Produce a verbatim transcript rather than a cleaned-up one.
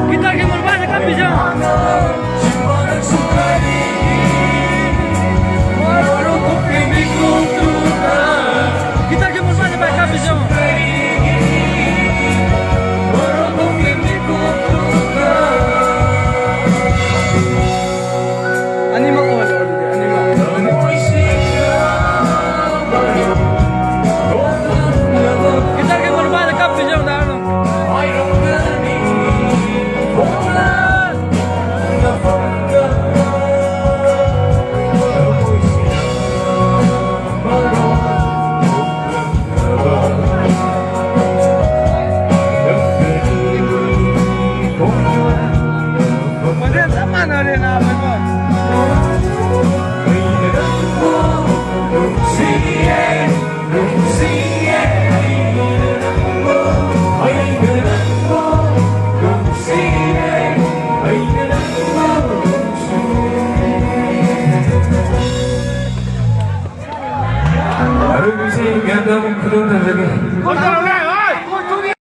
Guitar Hero ꯅꯨꯄꯥꯅ ꯀꯞꯄꯤꯁꯦ ꯌꯦꯡꯉꯣ꯫ Guitar Hero ꯅꯨꯄꯥꯅ ꯚꯥꯏ ꯀꯞꯄꯤꯁꯦ ꯌꯦꯡꯉꯣ꯫ ꯑꯅꯤꯃꯛ ꯑꯣꯏꯍꯜꯂꯣ ꯑꯗꯨꯗꯤ, ꯑꯅꯤꯃꯛ꯫ Guitar Hero ꯅꯨꯄꯥꯅ ꯀꯞꯄꯤꯁꯦ ꯌꯦꯡꯉꯣ, ꯗꯥ ꯑꯔꯅꯣꯜ꯫ ꯈꯣꯟꯖꯦꯜ ꯆꯞ ꯃꯥꯟꯅꯔꯦ ꯅꯥꯕ ꯏꯕꯣ꯫ ꯑꯔꯣꯏꯕꯁꯤ ꯃꯌꯥꯝꯗ ꯑꯃꯨꯛ ꯈꯨꯗꯣꯜ ꯇꯝꯖꯒꯦ꯫